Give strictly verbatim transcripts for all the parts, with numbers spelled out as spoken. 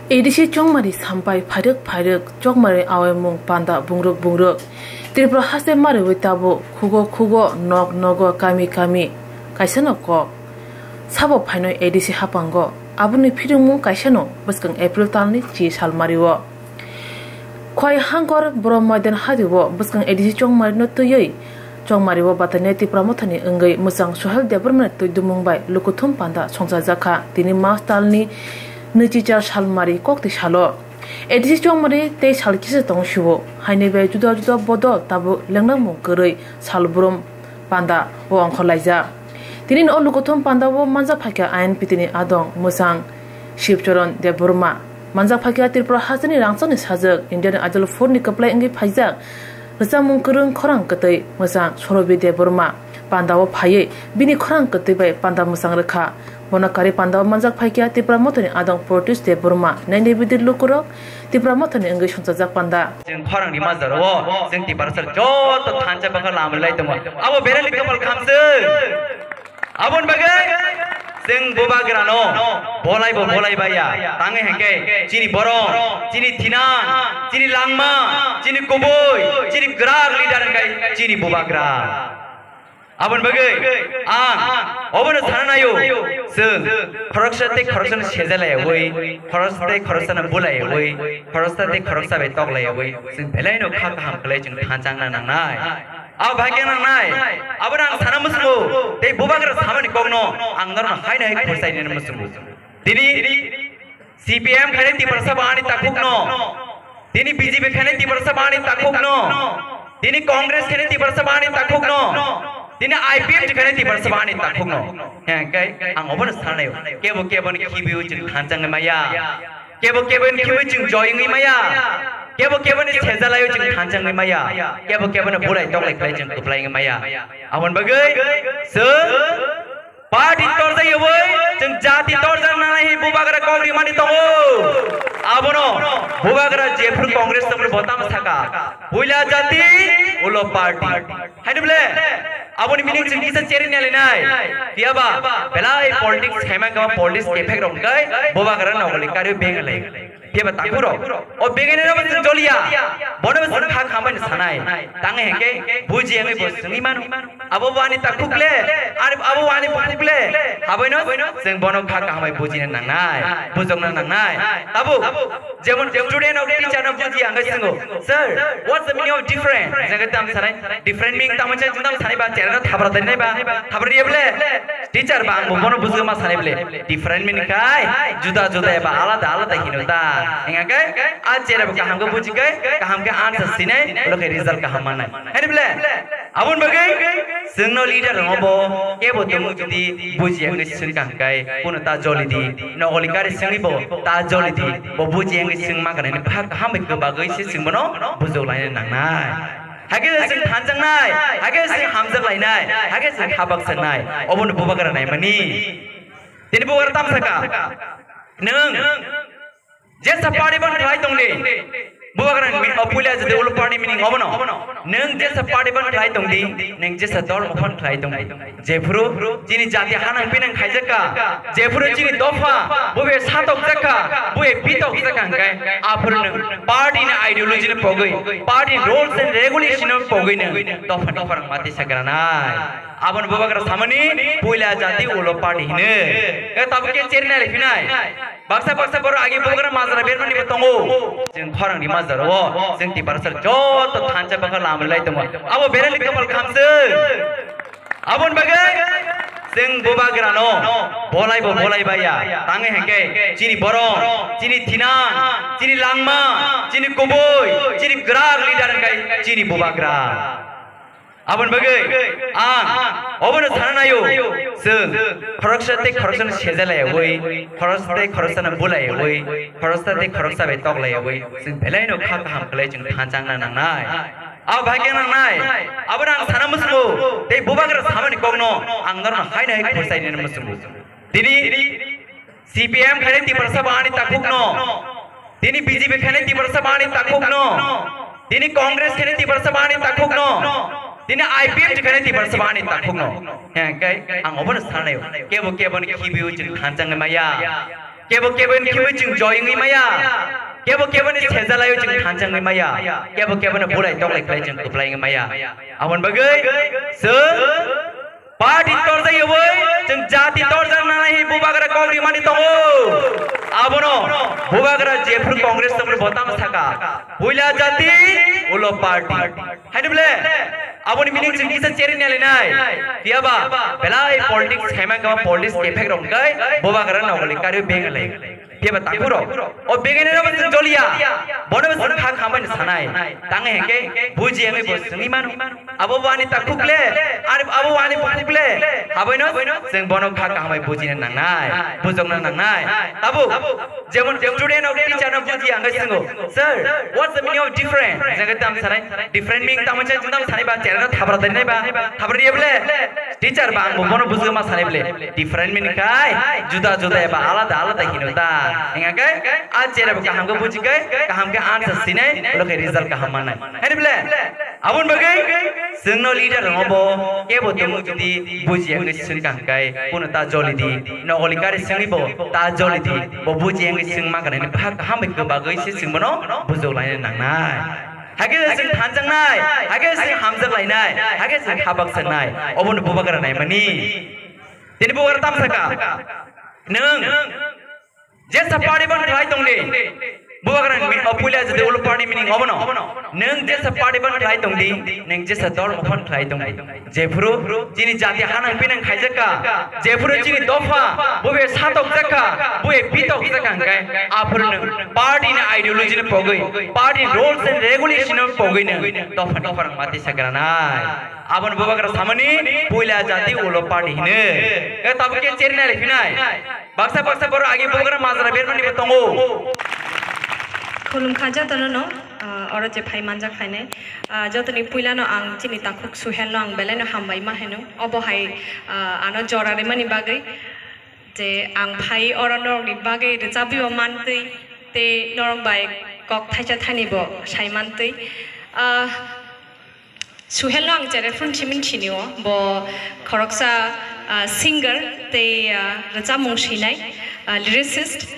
A D C Chongmari sampai phairwk phairwk Chongmari awaimung panda bungrwk bungrwk. Tripura haste mariwi tabuk khugo khugo nok nogo kami kami kaisano kok. Sabo phainoi A D C haphango aboni phirwngmung kaisano bwskang April talni chi salmario. Khwai Hangkor Boro Moidan hario bwskang A D C Chongmarino twiwi Chongmario batanai Tipra Mothani wngwi mwchang Sohel Debbarmani twi dumung bai lukuthum panda songchajakha. Tini March talni nwichichar salmari kokti salo A D C Chongmari tei sal kisa tong sio. Haini bai juda juda bodol tabuk lenglangmung kwrwi salbrum panda o ongkhorlaijak. Tini o lukuthum panda o manjak phaikha I N P T ni adong mwchang Shivcharan Debbarma. Manjak phaikha Tripura hasteni rangchakni sajwk Indian Idol four ni kwplai wngwi phaijak rwchapmung kwrwng khorang kwtwi mwchang Sorobi Debbarma. Panda o phaiwi bini khorang kwtwi bai panda mwchang rwkha. Bono karwi panda o manjak phaikha Tipra Mothani adong Protis Debbarma. Nainai bidi lukurok Tipra Mothani wngwi songchajak panda. Chwng khorang ni majaro o, chwng Tiprasa joto thansa bwkha lamri lai tongo. Abo berali kapal khamswk. Aboni bagwi chwng bubagrano bolai bo bolai baya. Tangwi hwnkhe chini borok, chini thinang, chini langma, chini kubui, chini kwrak leader hwnkhe chini bubagra. Aboni bagwi ang obono sana naio, chwng khoroksa tei khoroksano sejalaiwi, khoroksa tei khoroksano bulaiwi, khoroksa tei khoroksa bai toklaiwi, chwng belaino kha kaham khlai chwng thansa wngna nangnai. Abo bahai khe nangnai, abono ang sana muchungo, tei bubagra samani kokno ang norokno haino hai khursainani muchungo. Tini C P M khainai Tiprasa bo ani takhukno. Tini B J P khainai Tiprasa bo ani takhukno. Tini Congress khainai Tiprasa bo ani takhukno. Tini I P F T khainai Tiprasa bo ani takhukno. Hwnkhe ang obono sanai. Kebo keboni khibiwi chwng thansa wngwi maya. Kebo keboni khibiwi chwng joy wngwi maya. Kebo keboni sejalaiwi chwng thansa wngwi maya. Kebo keboni bulai toklai khlai chwng kwplai wngwi maya. Aboni bagwi chwng Party torjak yawi, chwng jati torjak nanai hi bubagra kok rimani tongo. Abono bubagra jephru Congress tongmani bo tamo saka, puila jati, ulo party. Haino bole, aboni meaning chwng kisa cheri nai lai nai. Phiyaba, belai politics khaima kama politics kephek rok kai, bubagra nogoli kari beng lai. Phiya ba takhuk rok, o begaini rok bo chwng joliya, bono bo chwng kha khambai no sanai. Tangwi hwnkhe buji wngwi bo swngwi mano. Abo bo ani takhuk le, ani, abo bo ani bukhuk le. Aboino chwng bono kha khambai bujina nangnai, bujokna nangnai. Tabuk, jemon student rok teacher no buji ang khe swngo, "Sir, what's the meaning of different?" Jang khe tam sanai, "Different meaning tamo chai jundam sanai ba, chera no thabra dai nai ba, thabra ye bole." Teacher ba ang bo bono bujui ma sanai bole. Different meaning khai juda juda eba alada alada hino ta. Enga kai a chera bo kaham khe buji kai, kaham khe answer sinai, ulo khe result kaham manai. Haino bole aboni bagwi chwngno leader rokno bo kebo tongwi jodi buji wngwi swngkha hwnkhe, kuno ta joli di, nogoli kari swngwi bo ta joli di, bo buji wngwi swngma kanani bha kaham bai kwbagwi se chwng bono bujok laina nangnai. Hakhe chwng thanjaknai, hakhe chwng hamjak lainai, hakhe chwng kha bakjaknai. Obono bubagra naimani. Tini bubagra tam saka. Nwng jesa party ban khlai tongdi. Bubagra ni mi-, o puila jodi ulo party meaning obono. Nwng jesa party ban khlai tongdi, nwng jesa dol ban khlai tongdi. Jephru chini jati hanang pinang khaijakka, jephru chini dopha, bubai satokjakka, bubai pitokjakka hwnkhe, aphuru nwng party ni ideology ni pogwi, party rules and regulation ni pogwi nwng dopha ni khorang mati sagranai. Aboni bubagra samani puila jati ulo party hino. E tabuk khe cherinai rephinai. Baksa baksa borok agi bubagra majra bermani bo tongo. Chwng khorang ni majra o, chwng Tiprasa joto thansa bwkha lamri lai tongo. Abo berali kapal khamswk. Aboni bagwi chwng bubagrano bolai bo bolai baya. Tangwi hwnkhe chini borok, chini thinang, chini langma, chini kubui, chini kwrak leader hwnkhe chini bubagra. Aboni bagwi ang obono sana naio, chwng khoroksa tei khoroksano sejalaiwi, khoroksa tei khoroksano bulaiwi, khoroksa tei khoroksa bai toklaiwi, chwng belaino kha kaham khlai chwng thansa wngna nangnai. Abo bahai khe nangnai, abono ang sana muchungo, tei bubagra samani kokno ang norokno haino hai khursainani muchungo. Tini C P M khainai Tiprasa bo ani takhukno. Tini B J P khainai Tiprasa bo ani takhukno. Tini Congress khainai Tiprasa bo ani takhukno. Tini I P F T khainai Tiprasa bo ani takhukno. Hwnkhe ang obono sanai, kebo keboni khibiwi chwng thansa wngwi maya. Kebo kebo ni khimwi chwng joy wngwi maya. Kebo kebo ni sejalai chwng thansa wngwi maya. Kebo kebo ni bulai toklai khlai chwng kwplai wngwi maya. Aboni bagwi chwng party torjak yawi chwng jati torjak nanai hi bubagra kok rimani tongo. Abono bubagra jephru Congress tongmani bo tamo saka. Puila jati ulo party. Haino bole, aboni meaning chwng kisa cheri nai lai nai. Phiya ba, belai politics khaima kama politics kephek rok kai, bubagra nogoli kari beng lai. Phiya ba takhuk rok, o beng ene rok chwng joliya, bono bo chwng kha khambai ni sanai. Tang hengke, buji hengke bo swngwi mano. Abo bo ani takhuk le, ani, abo bo ani bukhuk le, habai no, chwng bono kha khambai bujina nangnai, bujokna nangnai. Abo, Jemon student of teacher no buji ang kai singo, "Sir, what's the meaning of different?" Jaga tam sanai, "Different meaning tamo chai tam sanai ba, chera thabra dai nai ba, thabra ye bole." Teacher ba ang bo bono buji ma sanai bole. Different meaning kai, juda juda ba alada alada hino ta. Enga kai, a chera ba kaham ko buji kai, kaham ke answer sinai, lo ke result kaham manai. Hai bole. Aboni bagwi chwngno leader rokno bo kebo tongmung jodi bujiya hwnwi swngkha hwnkhe, bono ta joli di, nogoli kari swngwi bo ta joli di, bo bujiya hwnwi swngma kanani bwkha kaham bai kwbagwi se chwng bono bujok laina nangnai. Hakhe chwng thanjaknai, hakhe chwng hamjak lainai, hakhe chwng habak sanai, obono bubagra naimani. Tini bubagra tamsaka, nwng Jesa party ban khlai tongdi. Bubagra ni o puila jodi ulo party meaning obono. Nwng jesa party ban khlai tongdi, nwng jesa dol mophan khlai tongdi. Jephuru chini jati hanang pinang khaijakka, jephuru chini dopha, bube satok jakka, bube pitok jakka hwnkhe, aphuru nwng party ni ideology ni pogwi, party ni rules and regulation ni pogwi nwng dopha dopha rang mati sagranai. Aboni bubagra samani puila jati ulo party hino. E tabuk ke cheri nai phinai. Baksa baksa borok agi bubagra majra bermani bo tongo. Khulumkha jotono no, ah, oro je phai manjak phainai. Ah, jotoni puilano ang chini takhuk Suhelno ang belaino hambai ma hino. Obo hai, ah, ano jora rimani bagwi je ang phai oro norokni bagwi rwchabwi bo mantwi tei norok bai kok thaisa thani bo sai mantwi. Ah, Suhelno ang cheraphuru simi sinio, bo khoroksa, ah, singer tei, ah, rwchapmung swinai, ah, lyricist.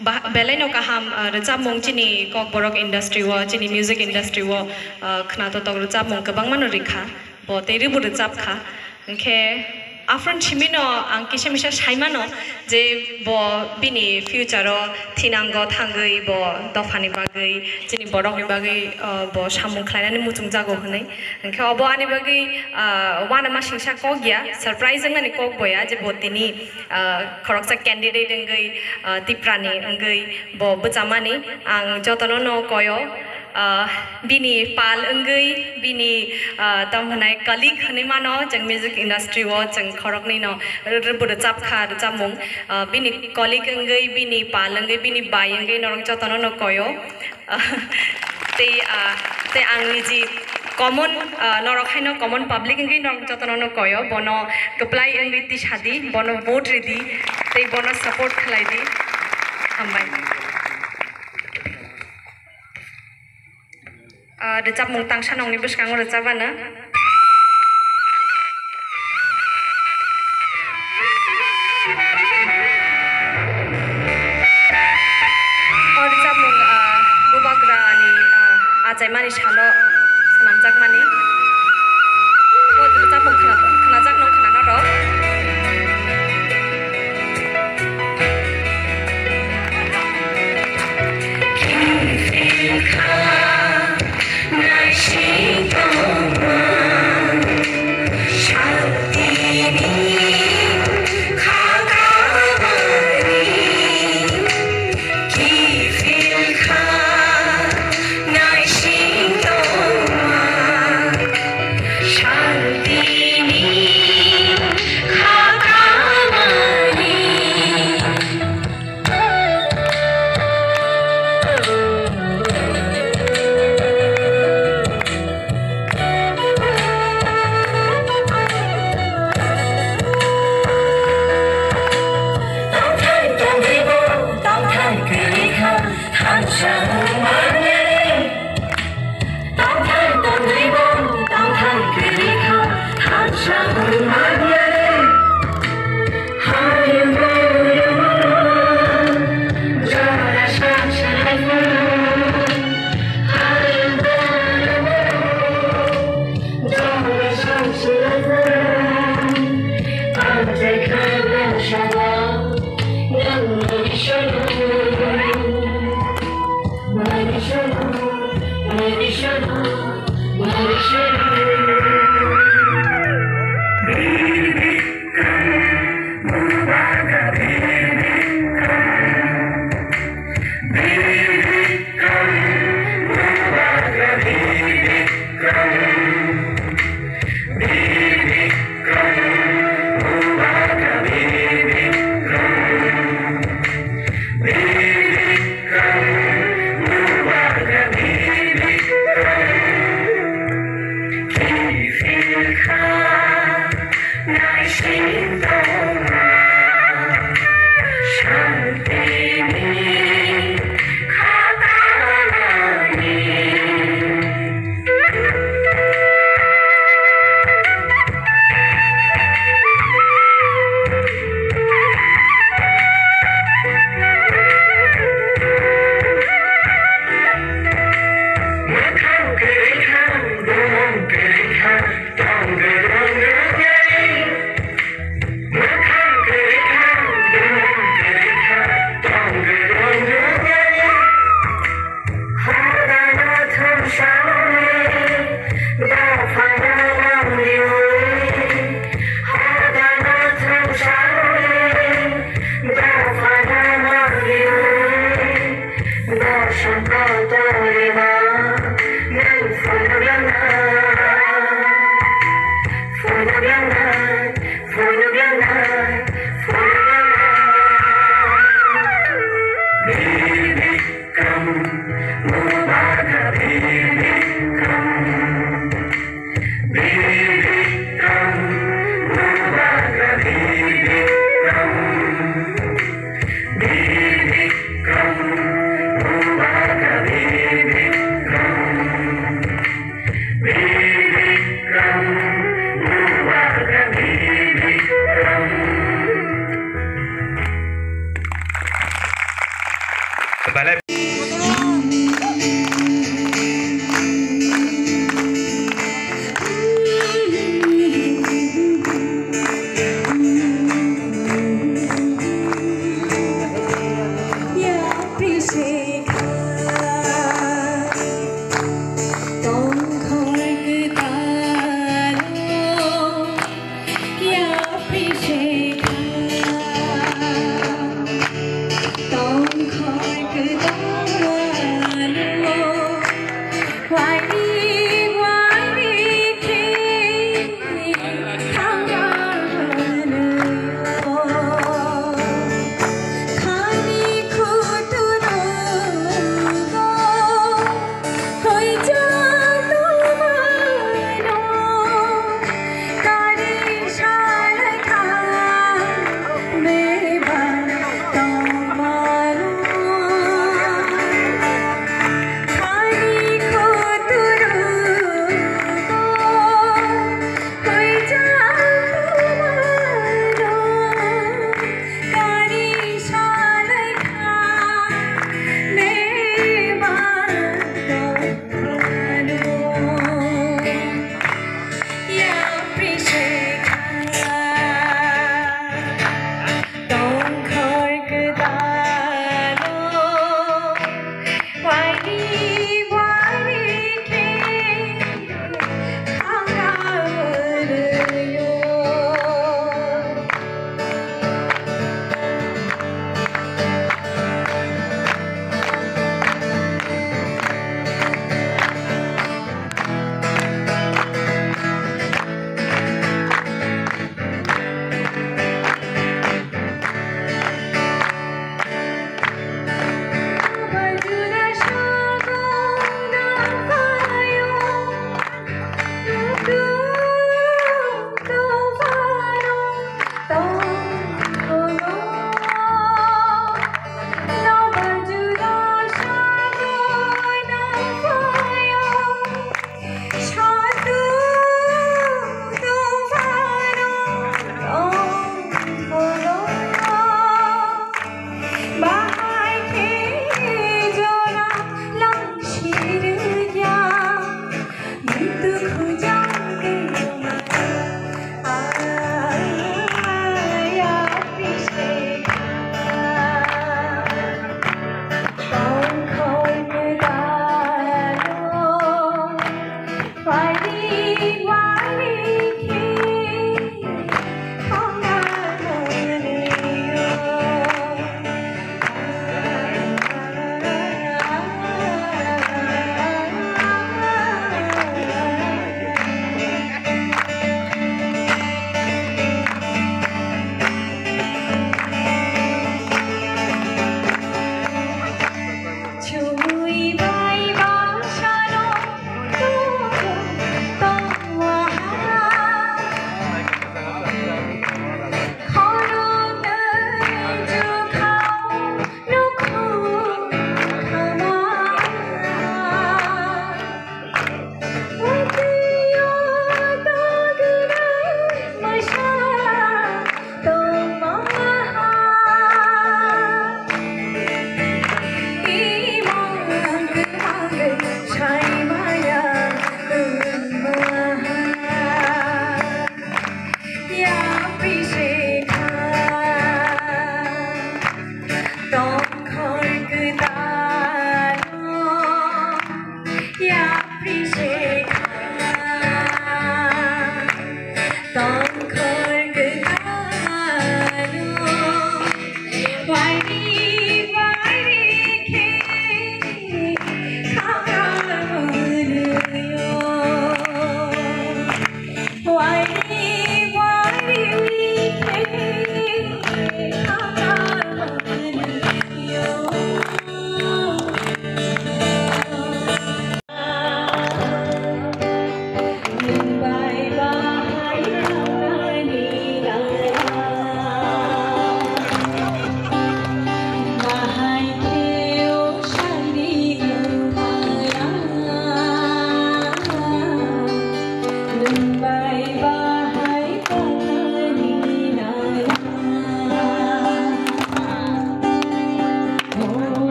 Ba-, belaino kaham, ah, rwchapmung chini Kokborok industry o, chini music industry o, ah, khwnathok rwchapmung kwbangmano rikha. Bo tei rwbo rwchapkha. Hwnkhe, Aphuru simino ang kisa misa saimano je bo bini future o thinango thangwi bo dophani bagwi, chini borokni bagwi, ah, bo samung khlainani muchungjago hwnwi. Hwnkhe obo ani bagwi, ah, uanama singsa kok ya, surprise wngnani kok bo ya je bo tini, ah, khoroksa candidate wngwi, ah, Tiprani wngwi bo bwchamani. Ang jotono no koyo. Ah, bini pal wngwi, bini, ah, tamo hwnai colleague hwnwi mano, chwng music industry o chwng khoroknwi no r-, r-, bo rwchap kha, rwchapmung. Ah, bini colleague wngwi, bini pal wngwi, bini bai wngwi norok jotono no koyo. Ah, tei, ah, tei ang niji common, ah, norok haino common public wngwi norok jotono no koyo, bono kwplai wngwi tisadi, bono vote ridi, tei bono support khlaidi. Hambai. Ah, rwchapmung tangsa nongni bwskango rwchapano. O rwchapmung, ah, bubagrani, ah, achaimani salo swnamjakmani. O rwchapmung khwna-, khwnajak nong khwnanarok.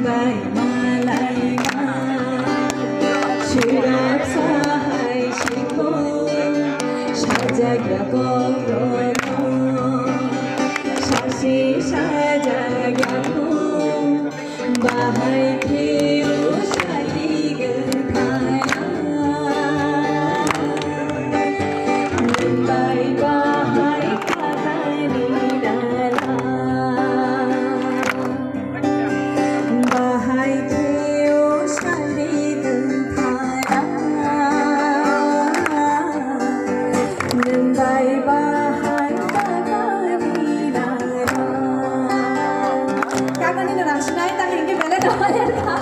Bai malaima, sirap sahai sikho, sajak ya kok rono, sasi sajak ya kho, bahai khe o sali gwnkhaya. Nwng bai bahai kahani dala. Bahai khe o sari dwngthara. Nwng bai bahai kagani nara. Kagani nara sinai ta hingke bele dole ta.